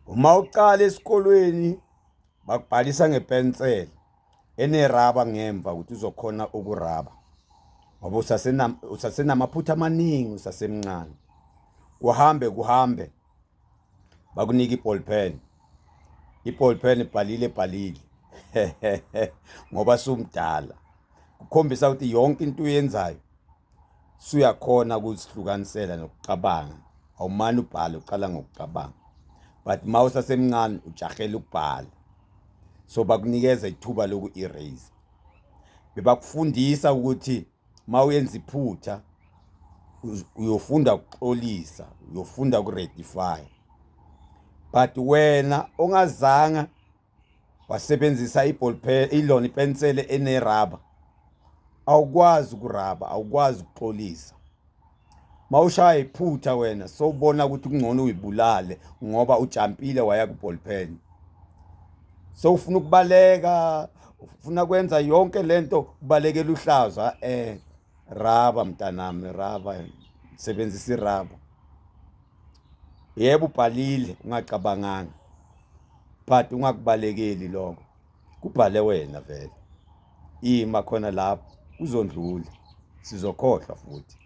Uma uqala esikolweni bakubhalisa ngepensela eneraba ngemva ukuthi uzokhona ukuraba ngoba usasenamaphutha amaningi, usasemncane. Kuhambe kuhambe bakunika i-ball pen, i-ball pen ibhalile bhalile ngoba sumdala, kukhombisa ukuthi yonke into uyenzayo suyakhona ukuzihlukanisela nokucabanga. Awumane ubhale, uqala ngokucabanga, but uma usasemncane ujahela ukubhala, so bakunikeza ithuba loku-erase. Bebakufundisa ukuthi uma uyenza iphutha uyofunda ukuxolisa, uyofunda uku-rectify, but wena ongazanga wasebenzisa i-ball pen, ilona ipensele eneraba, awukwazi ukuraba, awukwazi ukuxolisa. Mawushaya iphutha wena sowubona ukuthi kungcono uyibulale ngoba ujampile waya ku-ball pen, sowufuna ukubaleka, ufuna kwenza yonke lento, ubalekela uhlaza. Raba mntanami, raba, sebenzisa iraba. Yebo ubhalile ungacabanganga, but ungakubalekeli lokho, kubhale wena vele, ima khona lapho, kuzondlula, sizokhohlwa futhi.